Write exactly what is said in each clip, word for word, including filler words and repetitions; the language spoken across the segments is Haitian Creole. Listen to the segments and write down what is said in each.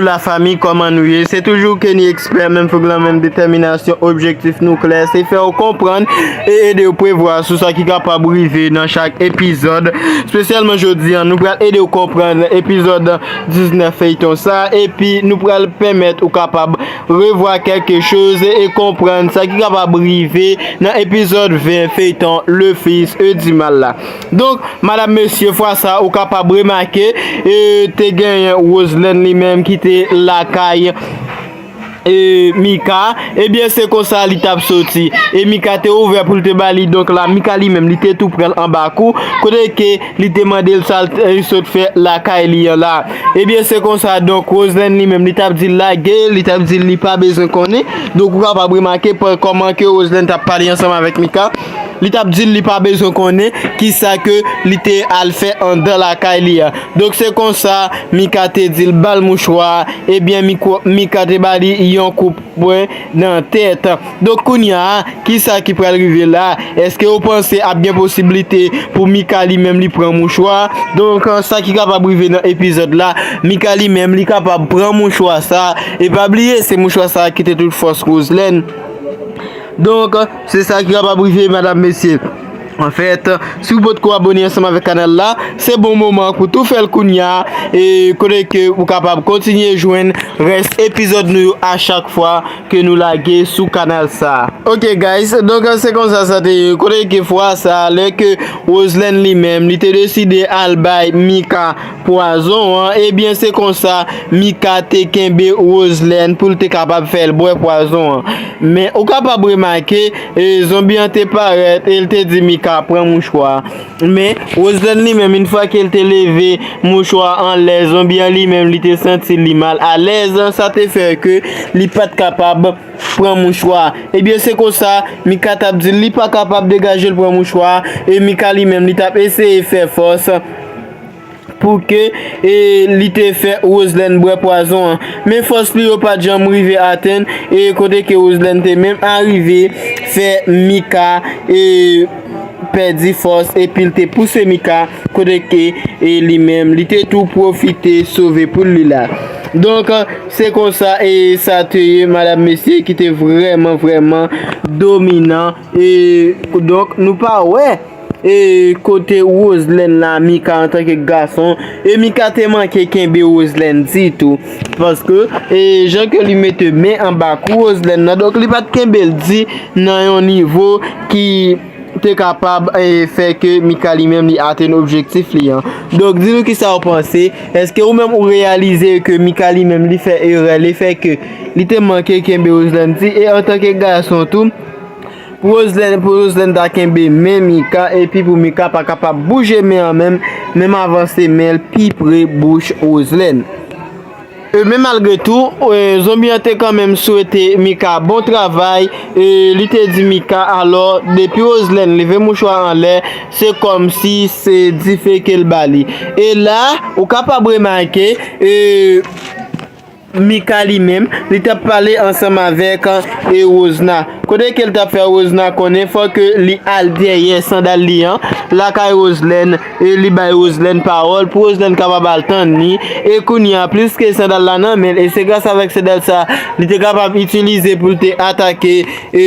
Lafanmi, kòman nou ye? Se toujou Kenny Expert, menm fouk lan, menm detèminasyon, objektif nou klè, se fè w konprann e ede w prevwa sou sa ki kapab rive nan chak epizòd. Espesyalman jodi a, nou pral ede w konprann epizòd diznèf feyton sa, epi nou pral pèmèt ou kapab revwa kèlke choz e konprann sa ki kapab rive nan epizòd ven feyton Le Fils e du Mal la. Donk, madanm, mesye, fwa sa, ou kapab remake, e, te genyen Roselène li menm ki te lakay, e, Mika, ebyen, se konsa li t ap soti. E Mika te ouvè pou l te ba li, donk la, Mika li menm, li te tou pran l anba kou, kote ke li te mande l sa l, e, sot fè lakay li an la. Ebyen, se konsa, donk, Roselène li menm, li t ap di l lage, li t ap di l li pa bezwen konnen. Donk, ou kapab remake pwen kòman ke Roselène t ap pale ansanm avèk Mika. Li t ap di l li pa bezwen konnen kisa ke li te al fè anndan lakay li a. Donk, se konsa, Mika te di l ba l mouchwa a. Ebyen, Mika te ba li yon kout pwen nan tèt. Donk, kounye a, kisa ki pral rive la? Èske w panse ap gen posiblite pou Mika li menm li pran mouchwa a? Donk, sa ki kapab rive nan epizòd la, Mika li menm li kapab pran mouchwa sa. E pa bliye, se mouchwa sa ki te tout fòs Roselène. Donk, se sa ki kapab rive, madanm, mesye. Anfèt, si w potko abòne ansanm avèk kanal la, se bon moman pou tou fè l kounye a, e kote ke ou kapab kontinye jwenn rès epizòd nou yo a chak fwa ke nou lage sou kanal sa. Ok, guys, donk, se konsa sa te ye. Kote ke fwa sa, lè ke Roselène li menm, li te deside al bay Mika pwazon an, ebyen, se konsa Mika te kenbe Roselène pou l te kapab fè l bwè pwazon an. Men ou kapab remake, e, zonbi an te parèt e l te di Mika pran mouchwa. Men Roselène li menm, yon fwa ke l te leve mouchwa anlè, zonbi an li menm, li te santi li mal alèz, sa te fè ke li pa t kapab pran mouchwa. Ebyen, se konsa, Mika t ap di l li pa kapab degaje l pran mouchwa, e Mika li menm, li t ap eseye fè fòs pou ke, e, li te fè Roselène bwè pwazon an. Men fòs li yo pa t janm rive atenn, e kote ke Roselène te menm arive fè Mika, e, pèdi fòs, epi l te pouse Mika kote ke, e, li menm, li te tou pwofite sove poul li la. Donk, se konsa, e, sa te ye, madanm, mesye, ki te vrèman, vrèman dominan. E, donk, nou pa wè e kote Roselène la, Mika antanke gason, e Mika te manke kenbe Roselène ditou. Paske, e jan ke li mete men anba kou Roselène nan, donk li pa t kenbe l di nan yon nivo ki te kapab, e, fè ke Mika li menm li atenn objektif li an. Donk, di nou kisa w panse. Èske ou menm ou reyalize ke Mika li menm li fè erè, le fè ke li te manke kenbe Roselène di, e antanke gason tou, pou Roselène, pou Roselène ta kenbe men Mika, epi pou Mika pa kapab bouje men an menm, menm avanse men l pi pre bouch Roselène. E, men malgre tou, e, zonbi an te kanmenm swete Mika bon travay, e, li te di Mika, alò, depi Roselène leve mouchwa anlè, se kòmsi se dife ke l ba li. E la, ou kapab remake, e, Mika li menm, li t ap pale ansanm avèk, e, Rosna. Kote ke l t ap fè Rosna konnen fò ke li al dèyè sandal li an, lakay Roselène, e li bay Roselène pawòl pou Roselène kapab al tann li. E kounye a, pliske sandal la nan men l, e se gras avèk sandal sa, li te kapab itilize pou l te atake, e,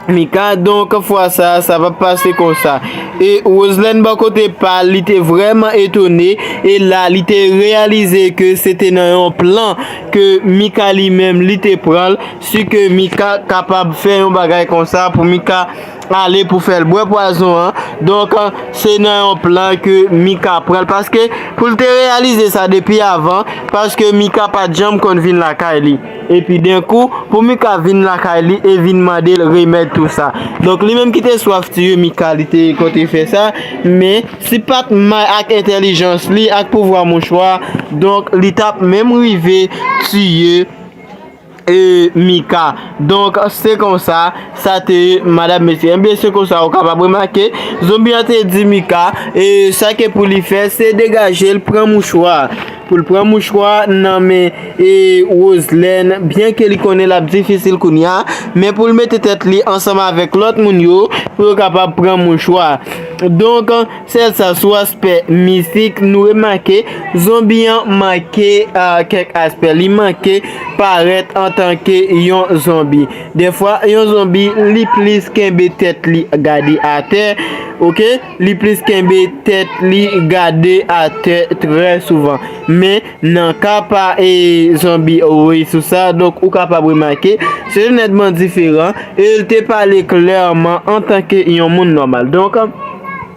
Mika, donk, fwa sa, sa p ap pase konsa. E Roselène, bò kote pa l, li te vrèman etone, e la, li te reyalize ke se te nan yon plan ke Mika li menm, li te pran l, si ke Mika kapab fè yon bagay konsa pou Mika ale pou fè l bwè pwazon an. Donk, se nan yon plan ke Mika pran l, paske pou l te reyalize sa depi avan, paske Mika pa t janm konn vin lakay li. Epi denkou, pou Mika vin lakay li e vin mande l remèd tou sa. Donk, li menm ki te swaf tiye Mika, li te kontre fè sa, men si pa t may ak entèlijans li, ak pouvwa mouchwa, donk, li t ap menm rive tiye, e, Mika. Donk, se konsa, Sa te ye, madanm, mesye. Ebyen, se konsa ou kapab remake, zonbi an te di Mika, e sa ke pou li fè, se degaje l, pran mouchwa. Pou l pran mouchwa nan men e Roselèn, byen ke li konnen l ap difisil kounye a, men pou l mete tèt li ansanm avèk lòt moun yo, pou yo kapab pran mouchwa. Donk, sèl sa, sou aspè mistik, nou remake, zonbi an manke, ah, kèk aspè. Li manke parèt antanke yon zonbi. Dèfwa, yon zonbi, li plis kenbe tèt li gade atè, oke? Li plis kenbe tèt li gade atè trè souvan. Men, nan ka pa e zonbi Roy sou sa, donk ou kapab remake, se nètman diferan, e l te pale klèman antanke yon moun nòmal. Donk,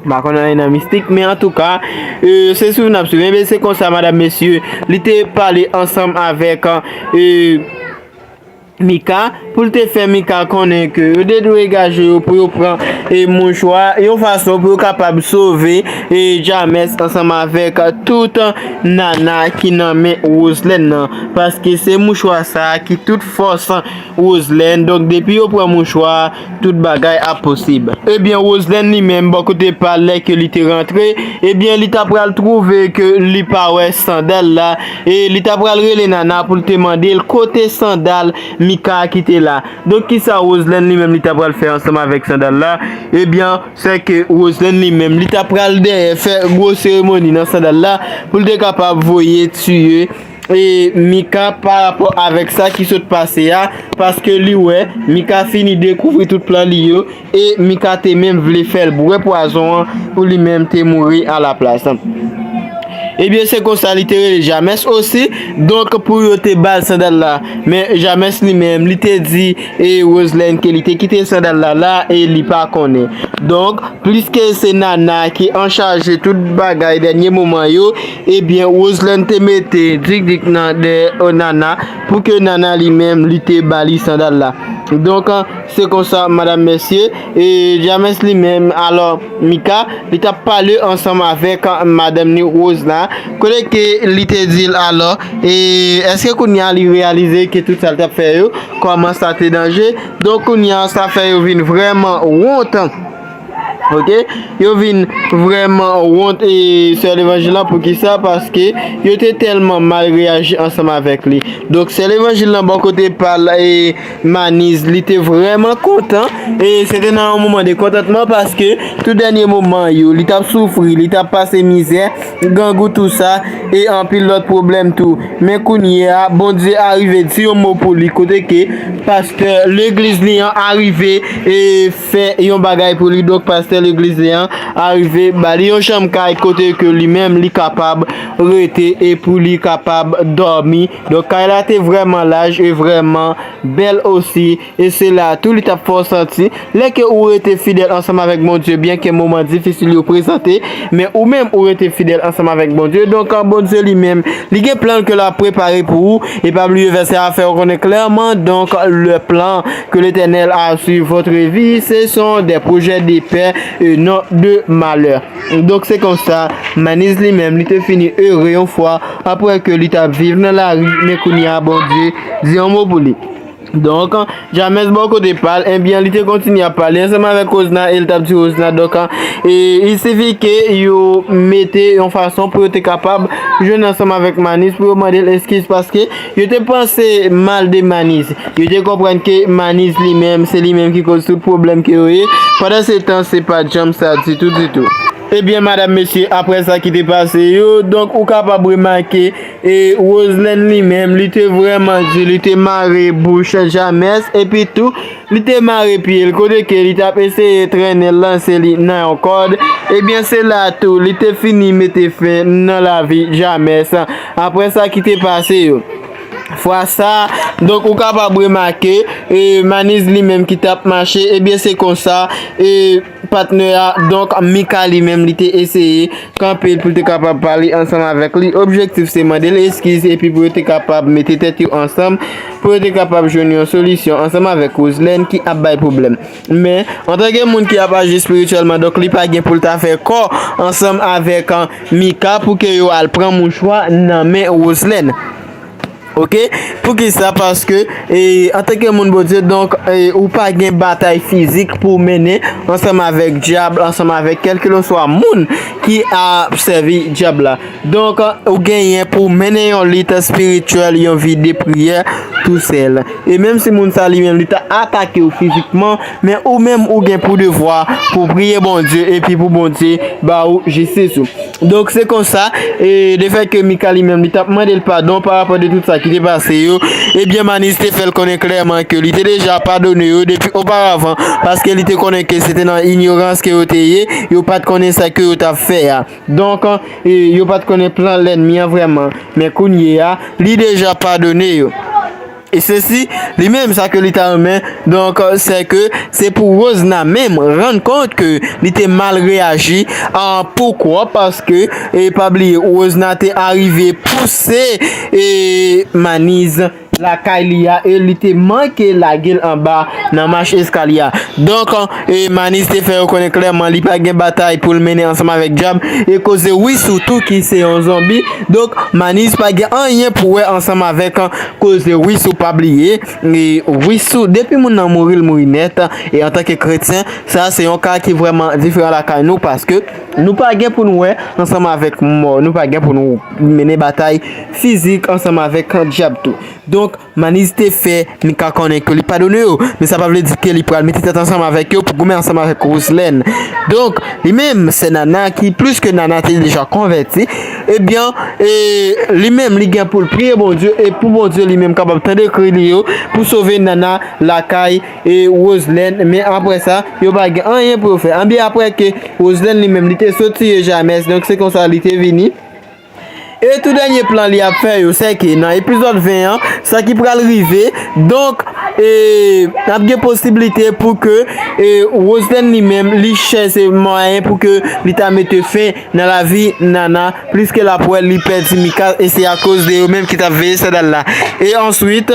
m pa konn anyen nan mistik, men antouka, e, se swiv n ap swiv. Ebyen, se konsa, madanm, mesye, li te pale ansanm avèk, e, Mika, pou l te fè Mika konnen ke yo te dwe degaje yo pou yo pran, e, mouchwa, yon fason pou yo kapab sove, e, Jamès ansanm avèk tout nana ki nan men Roselèn nan, paske se mouchwa sa a ki tout fòs Roselèn. Donk, depi yo pran mouchwa, tout bagay ap posib. Ebyen, Roselèn li menm, bò kote pa l, lè ke li te rantre, ebyen, li ta pral twouve ke li pa wè sandal la, e li ta pral rele nana pou l te mande l kote sandal Mika ki te la. Donk, kisa Roselèn li menm li ta pral fè ansanm avèk sandal la? Ebyen, se ke Roselèn li menm, li ta pral dèyè fè gwo seremoni nan sandal la pou l te kapab voye tiye e Mika pa rapò avèk sa ki sot pase a, paske li wè Mika fini dekouvri tout plan li yo, e Mika te menm vle fè l bwè pwazon an pou li menm te mouri alaplas. Ebyen, se konsa li te rele Jamès osi, donk pou yo te ba l sandal la. Men Jamès li menm, li te di e Roselèn ke li te kite sandal la la e li pa konnen. Donk, pliske se Nana ki anchaje tout bagay dènye moman yo, ebyen, Roselèn te mete Dik Dik nan dèyè Nana pou ke Nana li menm, li te ba li sandal la. Donk, se konsa, madanm, mesye, e Jamès li menm, alò, Mika, li t ap pale ansanm avèk madanm ni Roz la, kote ke li te di l, alò, e èske kounye a li reyalize ke tout sa l t ap fè yo, kòman sa te danje? Donk, kounye a, sa fè yo vin vrèman wont. Oke? Yo vin vrèman wont e sè levanjil lan. Poukisa? Paske yo te tèlman mal reyaji ansanm avèk li. Donk, sè levanjil lan bò kote pa l e Maniz, li te vrèman kontan. E se te nan yon moman de kontantman paske tout dènye moman yo, li t ap soufri, li t ap pase mizè, grangou, tou sa, e anpil lòt pwoblèm tou. Men kounye a, Bondye arive di yon mo pou li, kote ke pastè legliz li an arive e fè yon bagay pou li. Donk, pastè legliz li an arive ba li yon chanm kay kote ke li menm li kapab rete e pou li kapab dòmi. Donk, kay la te vrèman laj e vrèman bèl osi. E se la tou li t ap fè w santi, lè ke ou rete fidèl ansanm avèk Bondye, byen ke moman difisil yo prezante, men ou menm ou rete fidèl ansanm avèk Bondye. Donk, Bondye li menm, li gen plan ke l ap prepare pou ou. E pa bliye vèsè a fè w konnen klèman, donc le plan que l'Éternel a sur votre vie, ce sont des projets de paix et non de malheur. Donk, se konsa, Maniz li menm, li te fini ere yon fwa, apre ke li t ap viv nan lari, men kounye a, Bondye di yon mo pou li. Donk, Jamès bò kote pa l, ebyen, li te kontinye ap pale ansanm avèk Rozna e l t ap di Rozna, donk, e, il sifi ke yo mete yon fason pou yo te kapab jwenn ansanm avèk Maniz, pou yo mande l eskiz, paske yo te panse mal de Maniz. Yo te konprann ke Maniz li menm, se li menm ki koz tout pwoblèm ke yo ye. Pandan se tan, se pa t janm sa ditou, ditou. Ebyen, madanm, mesye, apre sa ki te pase yo, donk, ou kapab remake, e Roselèn li menm, li te vrèman di, li te mare bouch Jamès, epi tou, li te mare pye l, kote ke li t ap eseye trennen l, lanse li nan yon kòd. Ebyen, se la tou, li te fini mete fen nan lavi Jamès. Apre sa ki te pase yo. Fwa sa, donk, ou kapab remake, e, Maniz li menm ki t ap mache, ebyen, se konsa, e, patnè a, donk, Mika li menm, li te eseye kanpe l pou l te kapab pale ansanm avèk li. Objektif se mande l eskiz, epi pou yo te kapab mete tèt yo ansanm, pou yo te kapab jwenn yon solisyon ansanm avèk Roselèn ki ap bay pwoblèm. Men, antanke moun ki ap aji espirityèlman, donk, li pa gen pou l ta fè kò ansanm avèk, an, Mika pou ke yo al pran mouchwa nan men Roselèn. Ok? Poukisa? Paske, e, antanke moun Bondye, donk, e, ou pa gen batay fizik pou w mennen ansanm avèk dyab, ansanm avèk kèlkeswa moun ki ap sèvi dyab la. Donk, ou genyen pou w mennen yon lit espirityèl, yon vi de priyè, tousèl. E menm si moun sa li menm li ta atake w fizikman, men ou menm ou gen pou devwa pou priye Bondye epi pou Bondye ba ou jistis ou. Donk, se konsa, e lefètke Mika li menm li t ap mande l padon pa rapò de tout sa ki te pase yo, ebyen, Manis te fè l konnen klèman ke li te deja padone yo depi oparavan, paske li te konnen ke se te nan inyorans ke yo te ye, yo pa t konnen sa ke yo t ap fè a. Donk, e, yo pa t konnen plan lènmi an vrèman. Men kounye a, li deja padone yo. E sesi, li menm, sa ke li ta renmen, donk, se ke se pou Rosna menm rann kont ke li te mal reyaji. Ah, poukwa? Paske, e pa bliye, Rosna te arive pouse, e, Manis lakay li a, e li te manke lage l anba nan mach eskalye a. Donk, e, Manis te fè yo konnen klèman li pa gen batay pou l mennen ansanm avèk dyab, e koze Wisou tou ki se yon zonbi. Donk, Manis pa gen anyen pou wè ansanm avèk, an, koze Wisou, pa bliye. E Wisou, depi moun nan mouri, l mouri nèt. E antanke kretyen, sa se yon ka ki vrèman diferan lakay nou, paske nou pa gen pou nou wè ansanm avèk mò, nou pa gen pou nou mennen batay fizik ansanm avèk dyab tou. Donk, Manis te fè Mika konnen ke li padone yo, men sa pa vle di ke li pral mete tèt ansanm avèk yo pou goumen ansanm avèk Roselèn. Donk, li menm, sè Nana ki plis ke Nana te deja konvèti, ebyen, e, li menm, li gen pou l priye Bondye, e pou Bondye li menm kapab tande kri li yo, pou sove Nana lakay, e, Roselèn. Men apre sa, yo pa gen anyen pou yo fè. Anben, apre ke Roselèn li menm, li te sot tiye Jamès, donk se konsa li te vini. E tou dènye plan li ap fè yo, se ke nan epizòd ven an, sa ki pral rive, donk, e, ap gen posiblite pou ke, e, Roselèn li menm, li chèche mwayen pou ke li ta mete fen nan lavi Nana, pliske l ap wè li pèdi Mika, e se akoz de yo menm ki t ap veye sandal la. E answit,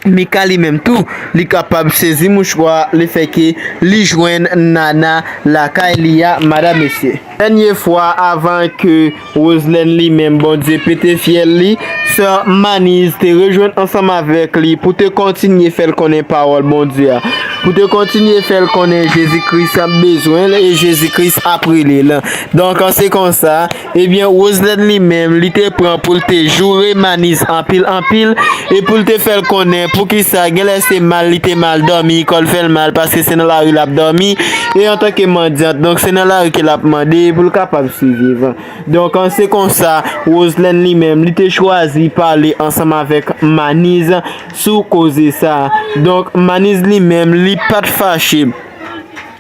Mika li menm tou, li kapab sezi mouchwa lefètke li jwenn Nana lakay li a, madanm, mesye. Dènye fwa avan ke Roselèn li menm, Bondye pete fyèl li, sè Maniz te rejwenn ansanm avèk li pou te kontinye fè l konnen pawòl Bondye a, pou te kontinye fè l konnen Jezi Kris ap bezwen l e Jezi Kris ap rele l. Donk, se konsa, ebyen, Roselèn li menm, li te pran pou l te joure Maniz anpil, anpil, e pou l te fè l konnen poukisa genlè se mal li te mal dòmi, kò l fè l mal, paske se nan lari l ap dòmi, e antanke mandyant, donk se nan lari ke l ap mande pou l kapab siviv. Donk, se konsa, Roselèn li menm, li te chwazi pale ansanm avèk Maniz sou koze sa. Donk, Maniz li menm, li pa t fache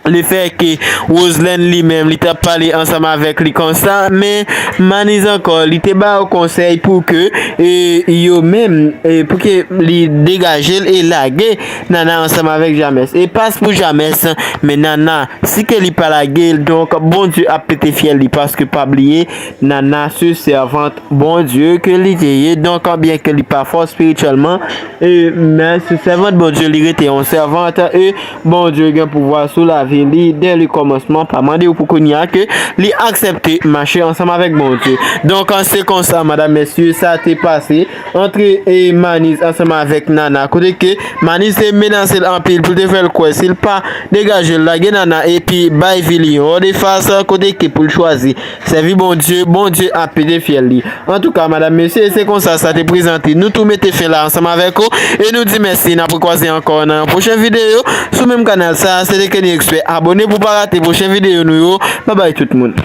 lefètke Roselèn li menm, li t ap pale ansanm avèk li konsa, men Maniz ankò, li te ba yo konsèy pou ke, e, yo menm, e, pou ke li degaje l e lage Nana ansanm avèk Jamès. E pas pou Jamès, men Nana, si ke li pa lage l, donk, Bondye ap pete fyèl li, paske pa bliye, Nana se sèvant Bondye ke li te ye. Donk, byen ke li pa fò espirityèlman, e, men se sèvant Bondye li rete, yon sèvant, e Bondye gen pouvwa sou lavi li dè le kòmansman. Pa mande w pou kounye a ke li aksepte mache ansanm avèk Bondye. Donk, se konsa, madanm, mesye, sa te pase antre, e, Maniz ansanm avèk Nana, kote ke Maniz te menase l anpil pou l te fè l kwè si l pa degaje l, lage Nana epi bay vi li yon lòt efas, kote ke pou l chwazi sèvi Bondye, Bondye ap pete fyèl li. Antouka, madanm, mesye, se konsa sa te prezante. Nou tou mete fen la ansanm avèk ou, e nou di mèsi, n ap rekwaze ankò nan yon pwochen videyo sou menm kanal sa. Se te Kenny Expert. Abone pou pa rate pwochen videyo nou yo. Babay tout moun.